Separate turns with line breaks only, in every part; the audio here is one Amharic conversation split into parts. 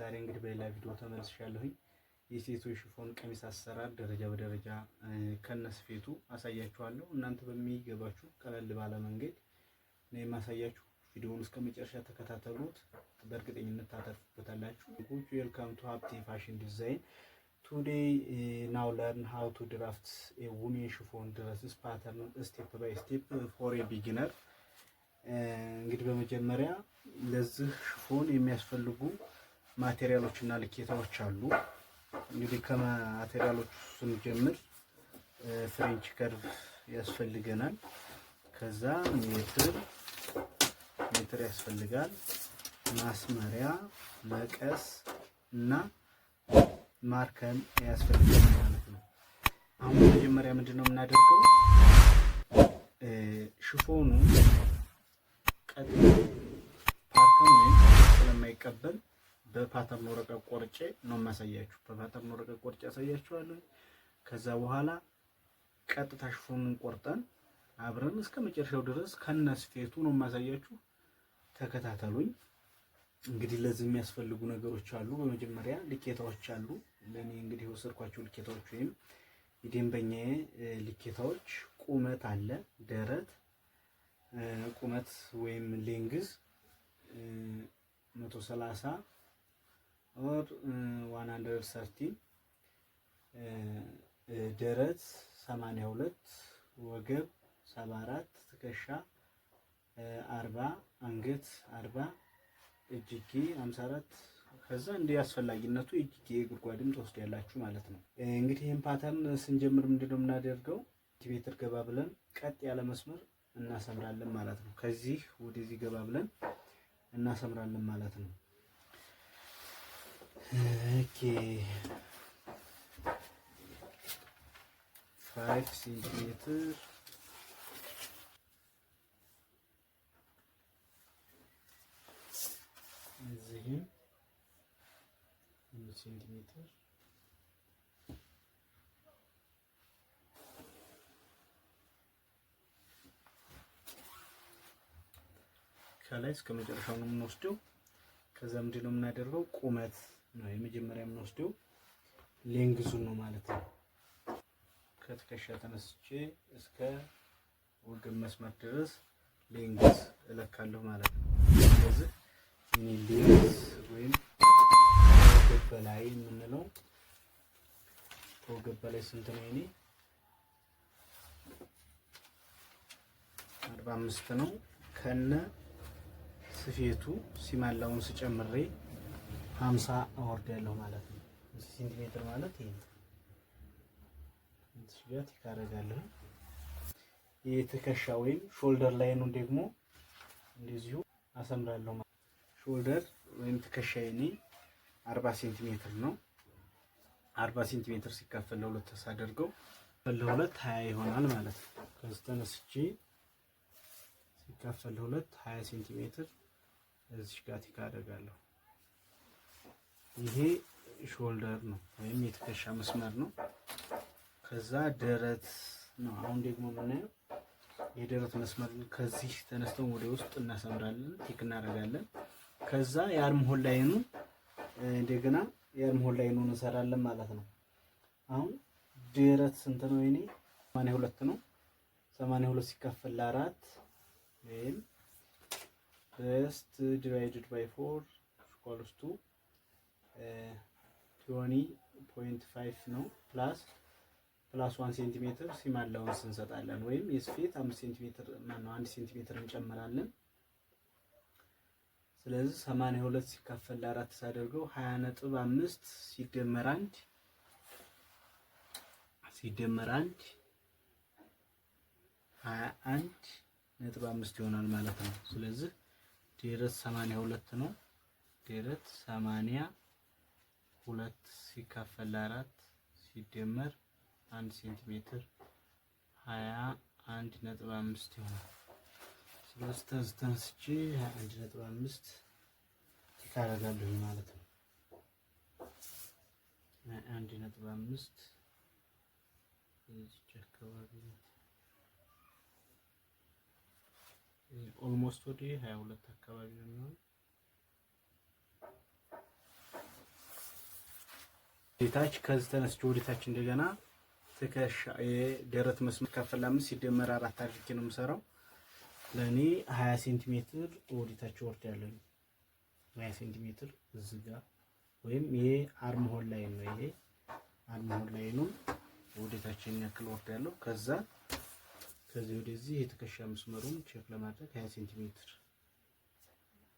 ዛሬ እንግዲህ በሌላ ቪዲዮ ተመልሻለሁኝ። የሴቶች ሽፎን ቀሚስ አሰራር ደረጃ በደረጃ ከነስፌቱ አሳያችኋለሁ። እናንተ በሚገባችሁ ቀለል ባለ መንገድ ነው የማሳያችሁ። ቪዲዮውን እስከ መጨረሻ ተከታተሉት፣ በእርግጠኝነት ታተርፉበታላችሁ። Welcome to ሀብቴ Fashion Design. Today now learn how to draft a women chiffon dresses pattern step by step for a beginner። እንግዲህ በመጀመሪያ ለዚህ ሽፎን የሚያስፈልጉ material ኦች እና ልኬታዎች አሉ። እንግዲህ ከ material ኦቹ ስንጀምር French curve ያስፈልገናል። ከዛ ሜትር ያስፈልጋል፣ ማስመሪያ፣ መቀስ እና marker ያስፈልጋል ማለት ነው። አሁን መጀመሪያ ምንድን ነው የምናደርገው? ሽፎኑ ቀጥ pattern ወይም ስለማይቀበል በ pattern ወረቀት ቆርጬ ነው የማሳያችሁ። በ pattern ወረቀት ቆርጬ ያሳያችኋለሁ። ከዛ በኋላ ቀጥታ ሽፎኑን ቆርጠን አብረን እስከ መጨረሻው ድረስ ከነ ስፌቱ ነው የማሳያችሁ። ተከታተሉኝ። እንግዲህ ለዚህ የሚያስፈልጉ ነገሮች አሉ። በመጀመሪያ ልኬታዎች አሉ። ለእኔ እንግዲህ የወሰድኳቸው ልኬታዎች ወይም የደንበኛዬ ልኬታዎች ቁመት አለ፣ ደረት ቁመት ወይም length 130 or 130፣ ደረት 82፣ ወገብ 74፣ ትከሻ 40፣ አንገት 40፣ እጅጌ 54። ከዛ እንደ አስፈላጊነቱ የእጅጌ ጉድጓድም ትወስዳላችሁ ማለት ነው። እንግዲህ ይህን pattern ስንጀምር ምንድነው የምናደርገው? ሜትር ገባ ብለን ቀጥ ያለ መስመር እናሰምራለን ማለት ነው። ከዚህ ወደዚህ ገባ ብለን እናሰምራለን ማለት ነው። Okay, 5 ሴንቲሜትር፣ እዚህም 5 ሴንቲሜትር። ከላይ እስከ መጨረሻው ነው የምንወስደው። ከዛ ምንድን ነው የምናደርገው? ቁመት ነው የመጀመሪያ የምንወስደው፣ length ኡን ነው ማለት ነው። ከትከሻ ተነስቼ እስከ ወገብ መስመር ድረስ length እለካለሁ ማለት ነው። ስለዚህ የኔ length ወይም ከወገብ በላይ የምንለው ከወገብ በላይ ስንት ነው? የኔ 45 ነው። ከነ ስፌቱ seam allowance ጨምሬ 50 አወርዳለሁ ማለት ነው። ሴንቲሜትር ማለት ይሄ ነው። እዚህ ጋር tick አደርጋለሁ። የትከሻ ወይም shoulder line ኡን ደግሞ እንደዚሁ አሰምራለሁ። Shoulder ወይም ትከሻ የኔ 40 ሴንቲሜትር ነው። 40 ሴንቲሜትር ሲካፈል ለሁለት ሳደርገው ለሁለት 20 ይሆናል ማለት ነው። ከዚህ ተነስቼ ሲካፈል ለሁለት 20 ሴንቲሜትር እዚህ ጋር tick አደርጋለሁ። ይሄ shoulder ነው ወይም የትከሻ መስመር ነው። ከዛ ደረት ነው። አሁን ደግሞ የምናየው የደረት መስመር ከዚህ ተነስተን ወደ ውስጥ እናሰምራለን፣ tick እናደርጋለን። ከዛ የ armhole line ኡ እንደገና የ armhole line ኡን እንሰራለን ማለት ነው። አሁን ደረት ስንት ነው? የኔ 82 ነው። 82 ሲካፈል ለአራት ወይም bust divided by 4 equals to 20.5 ነው። Plus 1 ሴንቲሜትር seam allowance እንሰጣለን ወይም የስፌት 5 ሴንቲሜትር ማነው 1 ሴንቲሜትር እንጨምራለን። ስለዚህ 82 ሲካፈል ለአራት ሳደርገው 20.5 ሲደመር አንድ 21.5 ይሆናል ማለት ነው። ስለዚህ ደረት 82 ነው። ደረት 82 ሲካፈል ለአራት ሲደመር 1 ሴንቲሜትር 21.5 ይሆናል። ስለዚህ ተነስቼ 21.5 tick አደርጋለሁ ማለት ነው። 21.5 እዚች አካባቢ almost ወደ 22 አካባቢ ነው የሚሆነው። ታች ከዚህ ተነስቼ ወደታች እንደገና ትከሻ የደረት መስመር ከፍል 5 ሲደመር 4 አድርጌ ነው የምሰራው። ለኔ 20 ሴንቲሜትር ወደታች ወርዳለሁ። 20 ሴንቲሜትር እዚህ ጋር ወይም ይሄ armhole line ነው። ይሄ armhole line ኑ ወደታች ያክል ወርዳለሁ። ከዛ ከዚህ ወደዚህ የትከሻ መስመሩን check ለማድረግ 20 ሴንቲሜትር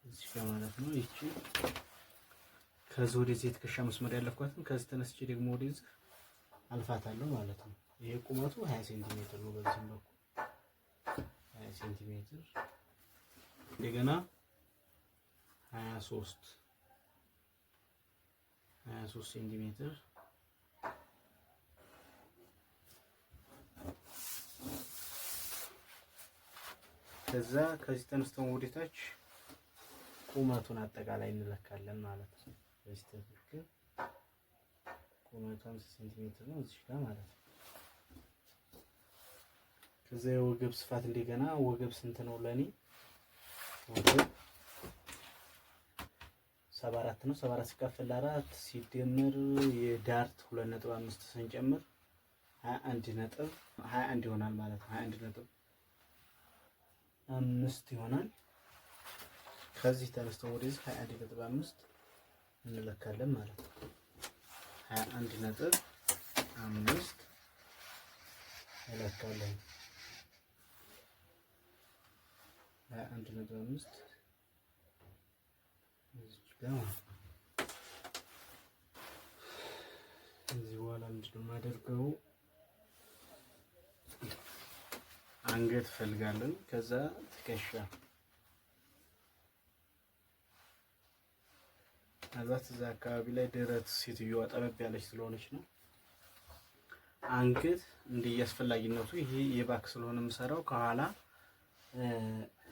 እዚህ ጋር ማለት ነው። ይቺ ከዚህ ወደዚህ የትከሻ መስመር ያለፍኳትን ከዚህ ተነስቼ ደግሞ ወደዚህ አልፋታለሁ ማለት ነው። ይሄ ቁመቱ 20 ሴንቲሜትር ነው። በዚህም በኩል 20 ሴንቲሜትር እንደገና 23 ሴንቲሜትር ከዛ ከዚህ ተነስተን ወደታች ቁመቱን አጠቃላይ እንለካለን ማለት ነው። በዚህ ትክክል ቁመቱ 5 ሴንቲሜትር ነው እዚህ ጋር ማለት ነው። ከዛ የወገብ ስፋት እንደገና ወገብ ስንት ነው? ለኔ ወገብ 74 ነው። 74 ሲካፈል 4 ሲደመር የ dart 2.5 ስንጨምር 21.21 ይሆናል ማለት ነው። 21.5 ይሆናል። ከዚህ ተነስተን ወደዚህ 21.5 እንለካለን ማለት ነው። 21.5 እንለካለን። 21.5 እዚህ ጋር ማለት ነው። ከዚህ በኋላ ምንድን ነው የማደርገው? አንገት እፈልጋለሁ። ከዛ ትከሻ ምናልባት እዛ አካባቢ ላይ ደረት ሴትዮዋ ጠበብ ያለች ስለሆነች ነው። አንገት እንደየአስፈላጊነቱ ይሄ የ back ስለሆነ የምሰራው ከኋላ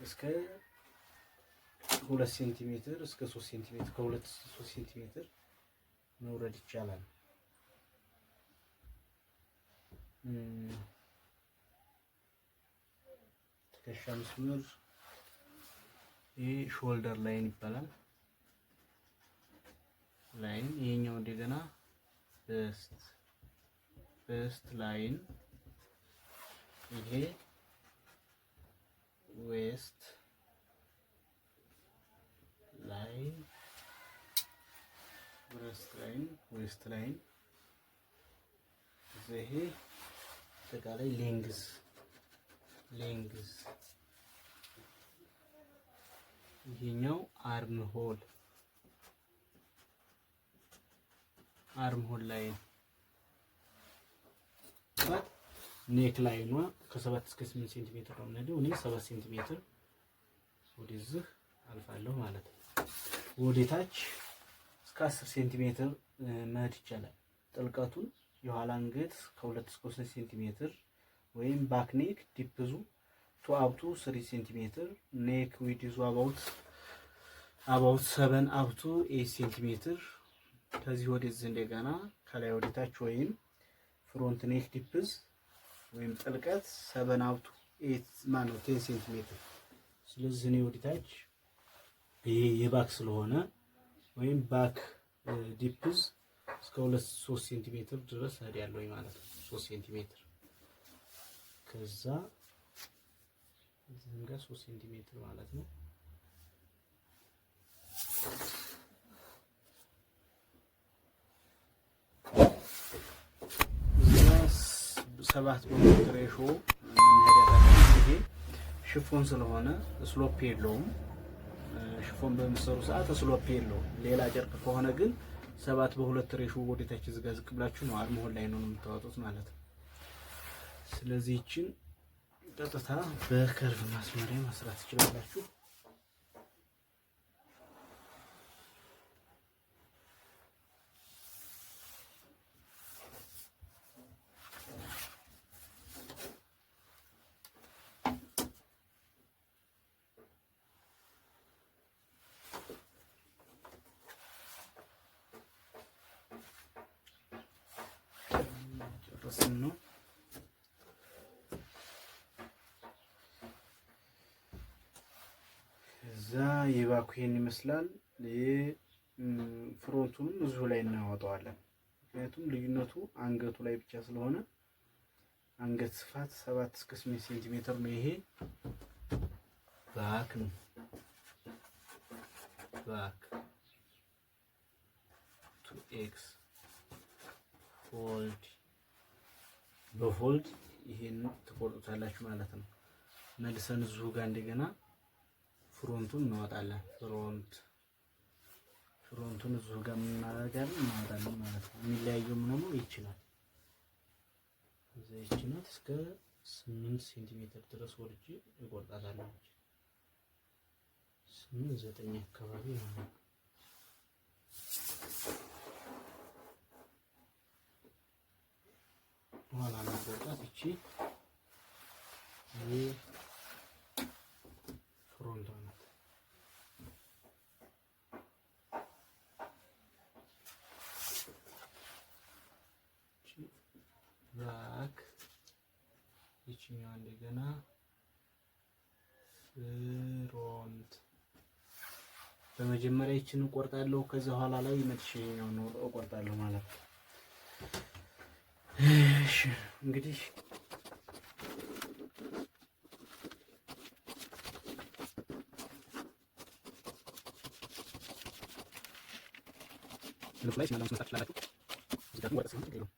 እስከ 2 ሴንቲሜትር እስከ 3 ሴንቲሜትር ከ2 3 ሴንቲሜትር መውረድ ይቻላል። ትከሻ መስመር ይሄ shoulder line ይባላል። line ይሄኛው እንደገና bust line ይሄ waist line bust line waist line ይሄ አጠቃላይ length ይሄኛው armhole line neck line ኗ ከ7 እስከ 8 ሴንቲሜትር ነው የምንሄደው። እኔ 7 ሴንቲሜትር ወደዚህ አልፋለሁ ማለት ነው። ወደ ታች እስከ 10 ሴንቲሜትር መሄድ ይቻላል። ጥልቀቱን የኋላ አንገት ከ2 እስከ 3 ሴንቲሜትር ወይም back neck depth ኡ 2 up to 3 ሴንቲሜትር neck width ኡ about 7 up to 8 ሴንቲሜትር። ከዚህ ወደዚህ እንደገና ከላይ ወደ ታች ወይም front neck depth ወይም ጥልቀት 7 up to 8 ማነው 10 ሴንቲሜትር። ስለዚህ እኔ ወደ ታች ይሄ የ back ስለሆነ ወይም back depth እስከ 2 3 ሴንቲሜትር ድረስ እሄዳለሁ ማለት ነው። 3 ሴንቲሜትር ከዛ እዚህም ጋር 3 ሴንቲሜትር ማለት ነው። 7 በሁለት ratio እንሄዳለን። ይሄ chiffon ስለሆነ slope የለውም። Chiffon በምትሰሩ ሰዓት slope የለውም። ሌላ ጨርቅ ከሆነ ግን 7 በ2 ratio ወደታች ዝጋ ዝቅ ብላችሁ ነው armhole line ነው የምታወጡት ማለት ነው። ስለዚህ ይችን ቀጥታ በ curve ማስመሪያ መስራት ትችላላችሁ። ጨረስን ነው። እዛ የ back ኡ ይሄን ይመስላል። Front ኡንም እዚሁ ላይ እናወጣዋለን። ምክንያቱም ልዩነቱ አንገቱ ላይ ብቻ ስለሆነ አንገት ስፋት 7 እስከ 8 ሴንቲሜትር ነው። ይሄ back ነው። Back 2X fold በ fold ይሄን ትቆርጡታላችሁ ማለት ነው። መልሰን እዚሁ ጋር እንደገና front ኡን እናወጣለን። Front ኡን እዚሁ ጋር እናደርጋለን፣ እናወጣለን ማለት ነው። የሚለያየው ምን ሆኖ ይችላል። እዛ ይችናት እስከ 8 ሴንቲሜትር ድረስ ወርጄ እቆርጣታለሁ። 8 9 አካባቢ ነው። ኋላ ነው እቺ ይህ front ዋ ናት። Back ይችኛዋ እንደገና front። በመጀመሪያ ይችን እቆርጣለሁ። ከዛ ኋላ ላይ መልሼ ይኸኛውን ነው እቆርጣለሁ ማለት ነው። እሺ እንግዲህ ላይ ሲናላም መስራት ትችላላችሁ። እዚህ ጋር ወረቀት ሲሆን ችግር የለውም።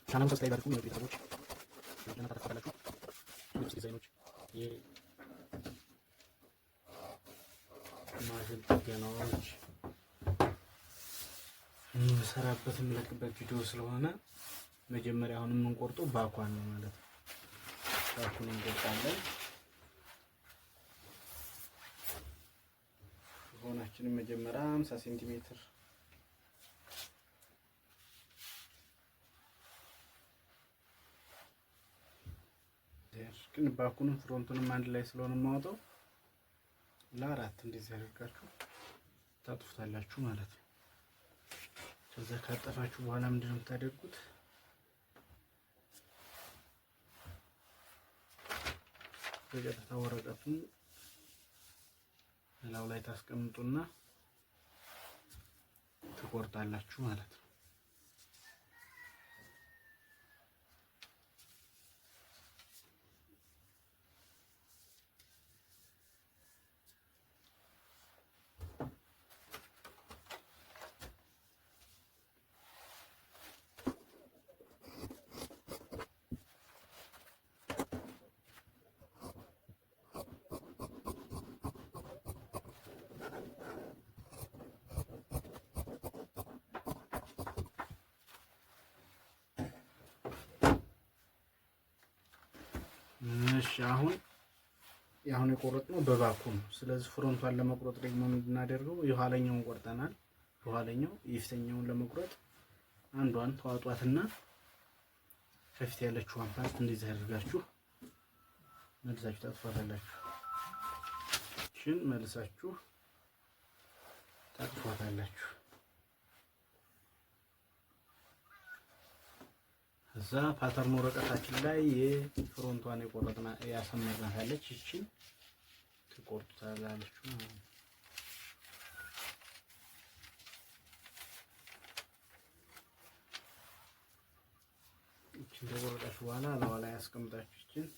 ቻናሉን subscribe አድርጉ። የቤተሰቦች ለመታተፍ ልብስ ዲዛይኖች፣ የማሽን ጥገናዎች የምሰራበት የምለቅበት ቪዲዮ ስለሆነ መጀመሪያ አሁን የምንቆርጠው back ኳን ነው ማለት ነው። Back ኡን እንቆርጣለን። ሆናችንን መጀመሪያ 50 ሴንቲሜትር ግን back ኡንም front ኡንም አንድ ላይ ስለሆነ የማወጣው ለአራት እንደዚህ አድርጋችሁ ታጥፉታላችሁ ማለት ነው። ከዛ ካጠፋችሁ በኋላ ምንድን ነው የምታደርጉት? በቀጥታ ወረቀቱን ሌላው ላይ ታስቀምጡና ትቆርጣላችሁ ማለት ነው። እሺ አሁን የቆረጥነው በ back ኡ ነው። ስለዚህ front ቷን ለመቁረጥ ደግሞ የምናደርገው የኋለኛውን ቆርጠናል። በኋለኛው የፊተኛውን ለመቁረጥ አንዷን ተዋጧትና ከፊት ያለችዋን part እንደዚህ አድርጋችሁ መልሳችሁ ታጥፏታላችሁ። እሺን መልሳችሁ ታጥፏታላችሁ። እዛ pattern ወረቀታችን ላይ የ front ቷን የቆረጥና ያሰመርናት አለች። ይቺን ትቆርጡታላችሁ ማለት ነው። ይቺን ከቆረጣችሁ በኋላ ላዋ ላይ ያስቀምጣችሁ ይቺን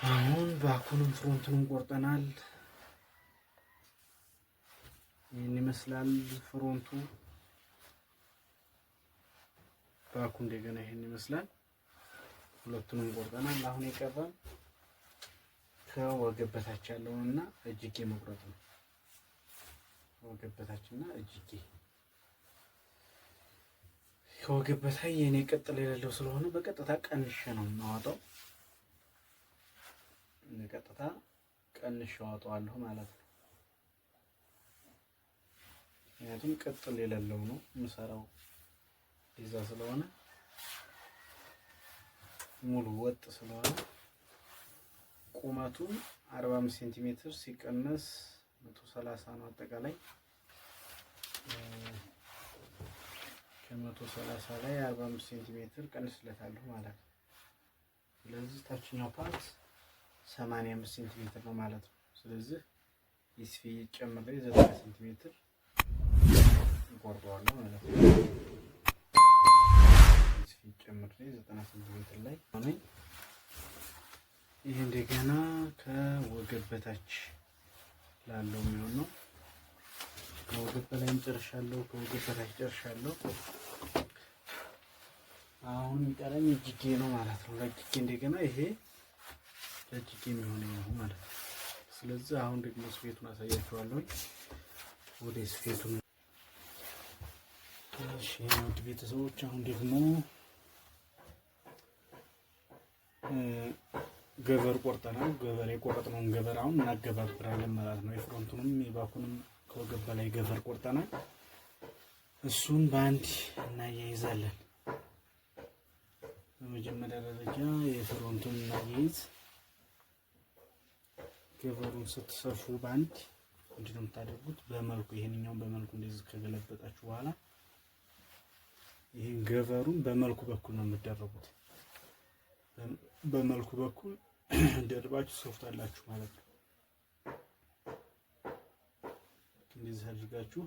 አሁን back ኡንም front ኡንም ቆርጠናል። ይህን ይመስላል front ኡ። Back ኡ እንደገና ይህን ይመስላል። ሁለቱንም ቆርጠናል። አሁን የቀረን ከወገብ በታች ያለውንና እጅጌ መቁረጥ ነው። ከወገብ በታችና እጅጌ ከወገብ በታች የኔ ቅጥል የሌለው ስለሆነ በቀጥታ ቀንሼ ነው የማወጣው። ቀጥታ ቀንሼ አወጣዋለሁ ማለት ነው። ምክንያቱም ቅጥል የሌለው ነው የምሰራው ዲዛ ስለሆነ ሙሉ ወጥ ስለሆነ ቁመቱ 45 ሴንቲሜትር ሲቀነስ 130 ነው። አጠቃላይ ከ130 ላይ 45 ሴንቲሜትር ቀንስለታለሁ ማለት ነው። ስለዚህ ታችኛው part 85 ሴንቲሜትር ነው ማለት ነው። ስለዚህ የስፌት ጨምሬ 90 ሴንቲሜትር እቆርጠዋለሁ ማለት ነው። የስፌት ጨምሬ 90 ሴንቲሜትር ላይ ሆነኝ። ይህ እንደገና ከወገብ በታች ላለው የሚሆን ነው። ከወገብ በላይም ጨርሻለሁ፣ ከወገብ በታች ጨርሻለሁ። አሁን የሚቀረኝ እጅጌ ነው ማለት ነው። ለእጅጌ እንደገና ይሄ ለእጅጌ የሚሆነኝ ነው ማለት ነው። ስለዚህ አሁን ደግሞ ስፌቱን አሳያችኋለሁ። ወደ ስፌቱ። እሺ ውድ ቤተሰቦች፣ አሁን ደግሞ ገበር ቆርጠናል። ገበር የቆረጥነውን ገበር አሁን እናገባብራለን ማለት ነው። የፍሮንቱንም የባኩንም ከወገብ በላይ ገበር ቆርጠናል። እሱን በአንድ እናያይዛለን። በመጀመሪያ ደረጃ የ front ኡን እናያይዝ። ገበሩን ስትሰፉ በአንድ ምንድን ነው የምታደርጉት? በመልኩ ይሄንኛውን በመልኩ እንደዚህ ከገለበጣችሁ በኋላ ይህን ገበሩን በመልኩ በኩል ነው የምትደረጉት። በመልኩ በኩል ደርባችሁ ትሰፉታላችሁ ማለት ነው። እንደዚህ አድርጋችሁ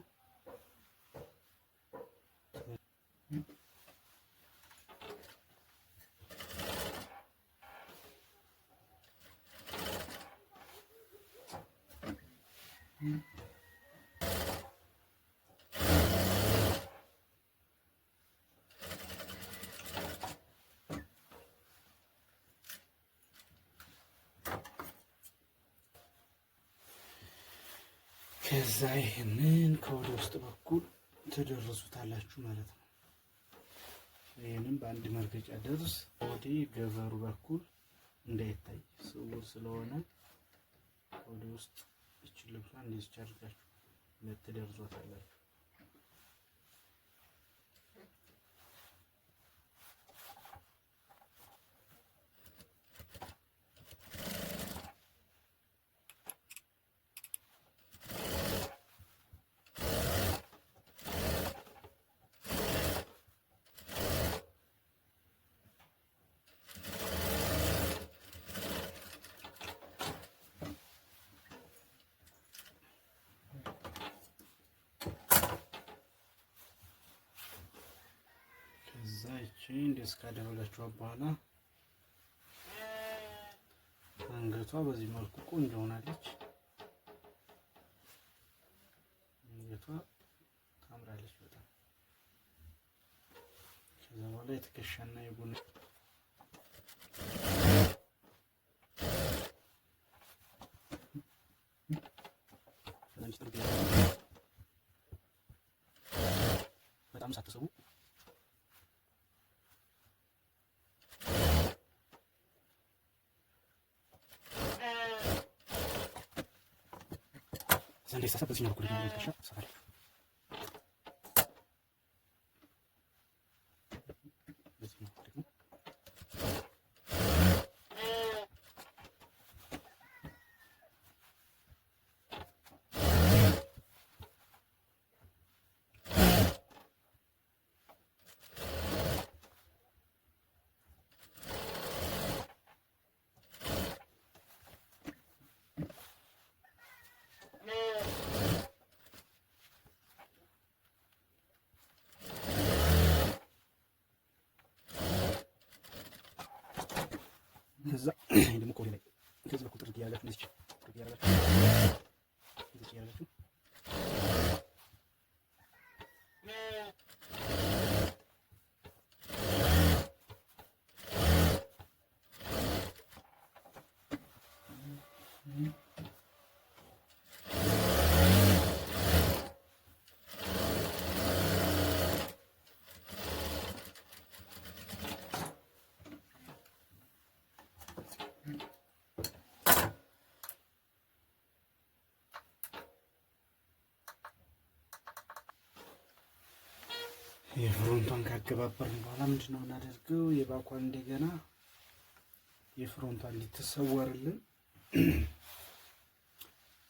ከዛ ይህንን ከወደ ውስጥ በኩል ትደርሱታላችሁ ማለት ነው። ይህንም በአንድ መርገጫ ደርስ ወደ ገበሩ በኩል እንዳይታይ ስውር ስለሆነ ወደ ውስጥ እችን ልብሷን እንደዚህ አድርጋችሁ ትደርዟታላችሁ። ከዛ ይቺ እንደዚህ ካደረጋችኋት በኋላ አንገቷ በዚህ መልኩ ቆንጆ ሆናለች። አንገቷ ታምራለች በጣም። ከዛ በኋላ የትከሻና የጎን በጣም ሳትስቡ እንዳይሳሳብ በዚህኛው በኩል ደግሞ ትከሻ ትሰፋለች። በዚህኛው ደግሞ ከዛ ደግሞ ኮሪ ላይ ከዚህ በኩል ጥርግ እያደረጋችሁ እንደዚህ ጥርግ እያደረጋችሁ እንደዚህ እያደረጋችሁ የ front ኧን ካገባበርን በኋላ ምንድን ነው የምናደርገው? የ back ኳን እንደገና የ front ኧን እንድትሰወርልን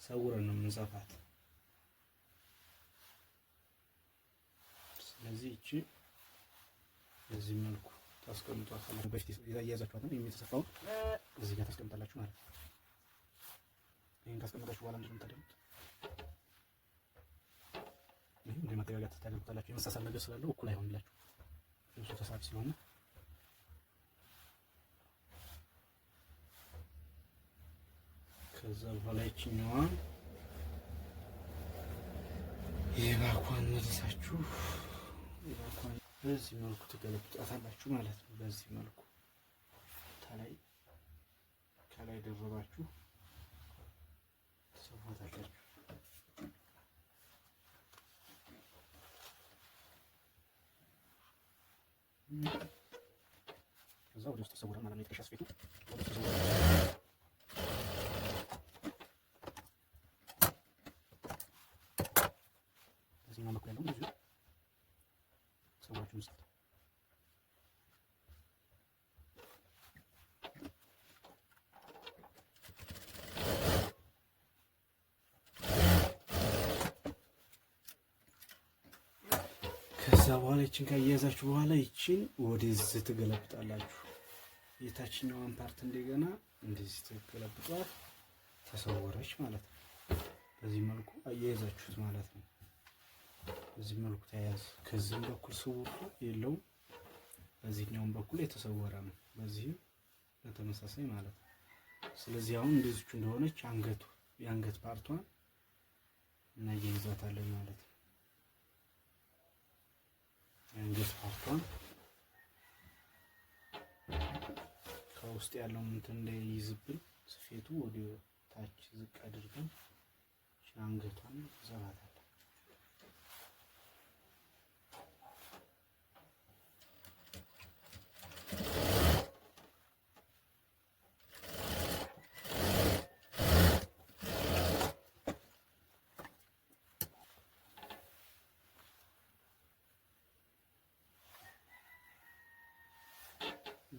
ሰውረን ነው የምንሰፋት። እቺ በዚህ መልኩ ታስቀምጧታላችሁ። በፊት ያያዛችኋትን የተሰፋውን እዚህ ጋር ታስቀምጣላችሁ ማለት ነው። ይህን ካስቀመጣችሁ በኋላ ምንድን ነው የምታደርጉት? ይህም እንደ ማጠጋጋት ታደርጉታላችሁ። የመሳሳብ ነገር ስላለው እኩል አይሆንላችሁ ልብሱ ተሳቢ ስለሆነ ከዛ በኋላ ይችኛዋን የባኳን መልሳችሁ የባኳን በዚህ መልኩ ትገለብጧታላችሁ ማለት ነው። በዚህ መልኩ ከላይ ከላይ ደረባችሁ ትሰፏታላችሁ። ከዛ ወደ ውስጥ ተሰውራል ማለት ነው። የትከሻ ስፌቱ ወደ ውስጥ ተሰውራል። በዚህኛው በኩል ያለው እንደዚሁ ሰውራችሁ መስፋት። ከዛ በኋላ ይችን ካያያዛችሁ በኋላ ይችን ወደዚህ ትገለብጣላችሁ። የታችኛዋን part እንደገና እንደዚህ ትገለብጧት፣ ተሰወረች ማለት ነው። በዚህ መልኩ አያይዛችሁት ማለት ነው። በዚህ መልኩ ተያያዝ። ከዚህም በኩል ስውር የለውም፣ በዚህኛውም በኩል የተሰወረ ነው። በዚህም በተመሳሳይ ማለት ነው። ስለዚህ አሁን እንደዚች እንደሆነች አንገቱ የአንገት part ቷን እናያይዛታለን ማለት ነው። የአንገት part ቷን ከውስጥ ያለውን እንትን እንዳይይዝብን ስፌቱ ወደ ታች ዝቅ አድርገን አንገቷን እንሰፋታለን።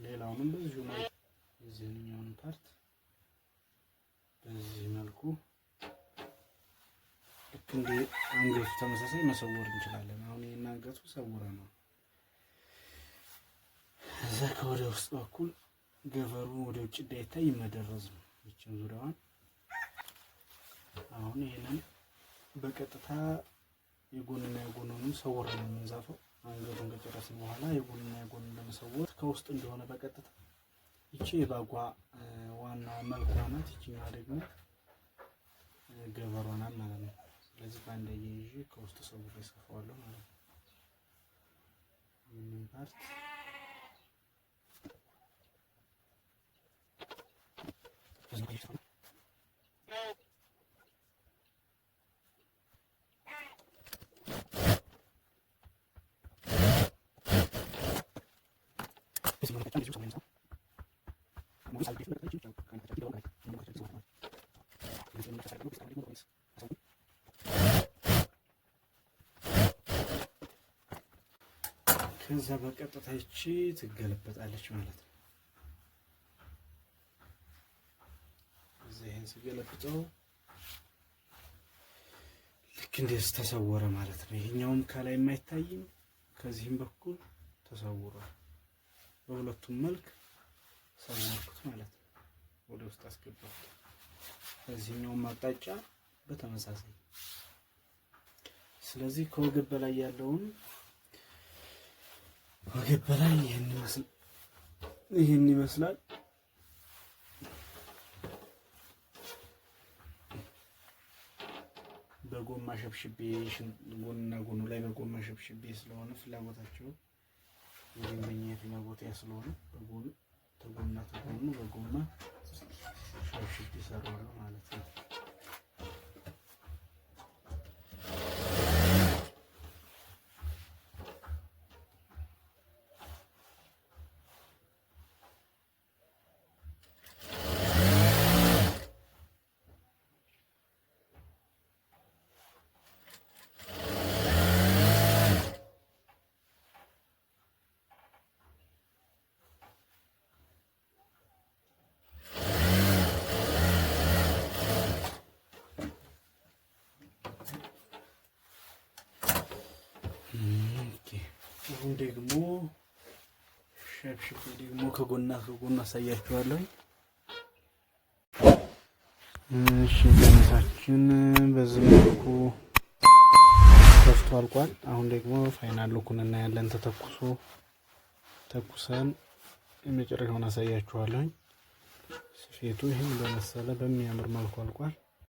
ሌላውንም በዚሁ መልኩ የዚህኛውን part በዚህ መልኩ ልክ እንደ አንገቱ ተመሳሳይ መሰወር እንችላለን። አሁን ይሄን አንገቱ ሰውረ ነው። እዛ ከወደ ውስጥ በኩል ገበሩ ወደ ውጭ እንዳይታይ መደረዝ ነው። ይችን ዙሪያዋን አሁን ይሄንን በቀጥታ የጎንና የጎኑንም ሰውር ነው የምንዛፈው። አንገቱን ከጨረስን በኋላ የጎንና የጎኑን ለመሰወር ከውስጥ እንደሆነ በቀጥታ ይቺ የባጓ ዋና መልኳ ናት። ይቺኛዋ ደግሞ ገበሯ ናት ማለት ነው። ስለዚህ በአንድ አያይዤ ከውስጥ ሰውሬ እሰፋዋለሁ ማለት ነው። ይህንን part ከዛ በቀጥታ ይቺ ትገለበጣለች ማለት ነው። እዚህ ይሄን ስገለብጠው ልክ እንደዚህ ተሰወረ ማለት ነው። ይሄኛውም ከላይ የማይታይም ከዚህም በኩል ተሰውሯል። በሁለቱም መልክ ሰወርኩት ማለት ነው። ወደ ውስጥ አስገባሁት። በዚህኛውም አቅጣጫ በተመሳሳይ። ስለዚህ ከወገብ በላይ ያለውን ወገብ በላይ ይህን ይመስላል። በጎማ ሸብሽቤ ጎንና ጎኑ ላይ በጎማ ሸብሽቤ ስለሆነ ፍላጎታቸው የደንበኛ ፍላጎት ያ ስለሆነ በጎን ተጎና ተጎኑ በጎማ ሸብሽቤ እሰራዋለሁ ማለት ነው። Okay. አሁን ደግሞ ሸብሽቤ ደግሞ ከጎና ከጎን አሳያችኋለሁ። እሺ ቀሚሳችን በዚህ መልኩ ተሰፍቶ አልቋል። አሁን ደግሞ final look ኡን እናያለን። ተተኩሶ ተኩሰን የመጨረሻውን አሳያችኋለሁኝ። ስፌቱ ይህን በመሰለ በሚያምር መልኩ አልቋል።